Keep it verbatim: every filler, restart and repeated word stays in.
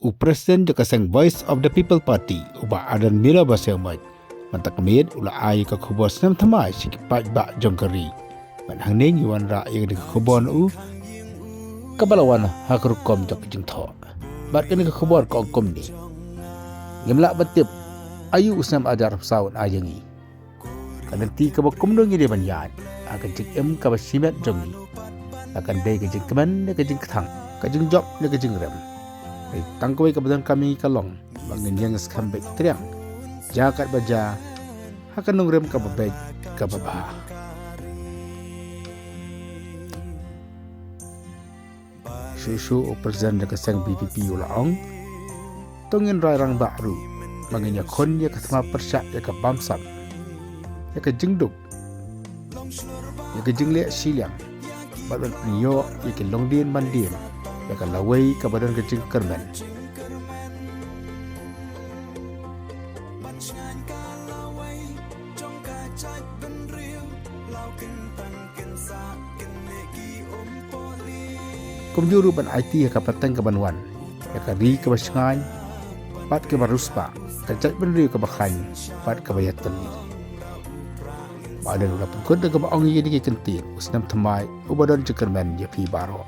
U President jong ka seng Voice of the People Party, u Bah Ardent Miller Basaiawmoit, mynta ka miet u la ai ïa ka khubor snem thymmai sha ki paidbah jong ka ri. Bad hangne ngi wanrah ïa kane ka khubor na u, kaba la wan ha ka rukom jong ka jingthoh. Bad kane ka khubor ka ong kumne: Ngim lah ban tip aïu u snem ar hajar arphew saw un ai ïa ngi. Ka lynti kaba kumno ngi dei ban ïaid ha ka jingim kaba shimet jong ngi? La kan dei ka jingkmen ne ka jingkthang, ka jingjop ne ka jingrem? Hynrei tang kawei kaba donkam ïa ngi ka long ba ngin ïeng skhem beit triang, jia katba jia, ha ka nongrim kaba beit kaba bha. Shuh shuh u President jong ka seng V P P u la ong: To ngin rai rangbah ruh ba ngin ïakhun ïa ka thma pyrshah ïa ka bamsap, ïa ka jingduk, ïa ka jingleh shiliang, bad ban pynïoh ïa ki longdien mandien ïa ka lawei kaba don ka jingkyrmen. Kumjuh ruh ban aiti ha ka pateng kaban wan ïa ka ri kaba shngaiñ bad kaba riewspah, ka jaitbynriew kaba khlaiñ bad kaba ïatylli. Ba dang la pynkut da kaba ong ïa kine ki kyntien, u snem thymmai uba don jingkyrmen ïa phi baroh.